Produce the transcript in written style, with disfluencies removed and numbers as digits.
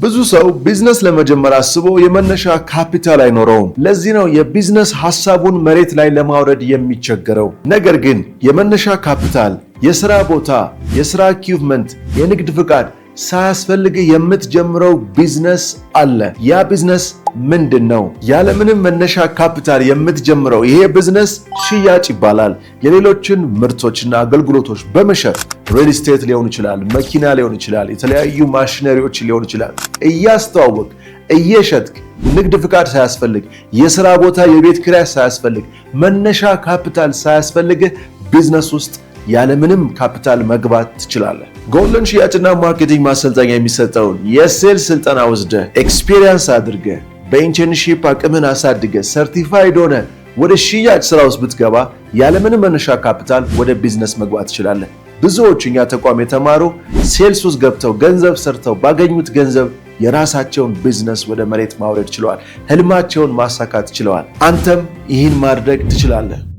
ብዙ ሰው ቢዝነስ ለመጀመር አስቦ የመነሻ ካፒታል አይኖረውም። ለዚህ ነው የቢዝነስ ሐሳቡን መሬት ላይ ለማውረድ የሚቸገረው። ነገር ግን የመነሻ ካፒታል፣ የሥራ ቦታ፣ የሥራ equipment፣ የንግድ ፍቃድ ሳያስፈልግ የምትጀምረው ቢዝነስ አለ። ያ ቢዝነስ ምንድን ነው? ያለምንም መነሻ ካፒታል የምትጀምረው ይሄ ቢዝነስ ሽያጭ ይባላል። የሌሎችን ምርቶችና አገልግሎቶች በመሸጥ፣ real estate ሊሆን ይችላል፣ መኪና ሊሆን ይችላል፣ የተለያዩ ማሽነሪዎች ሊሆን ይችላል። እያስተዋወቅክ፣ እየሸጥክ፣ ንግድ ፍቃድ ሳያስፈልግ፣ የስራ ቦታ የቤት ኪራይ ሳያስፈልግ፣ መነሻ ካፒታል ሳያስፈልግህ ቢዝነስ ውስጥ ያለምንም ካፒታል መግባት ትችላለህ። ጎልደን ሽያጭና marketing ማሰልጠኛ የሚሰጠውን የ sales ስልጠና ወስደህ፣ experience አድርገህ፣ በ internship አቅምህን አሳድገህ፣ certified ሆነህ ወደ ሽያጭ ስራ ውስጥ ብትገባ ያለምንም መነሻ ካፒታል ወደ ቢዝነስ መግባት ትችላለህ። ብዙዎች እኛ ተቋም የተማሩ sales ውስጥ ገብተው ገንዘብ ሰርተው ባገኙት ገንዘብ የራሳቸውን ቢዝነስ ወደ መሬት ማውረድ ችለዋል። ህልማቸውን ማሳካት ችለዋል። አንተም ይህን ማድረግ ትችላለህ።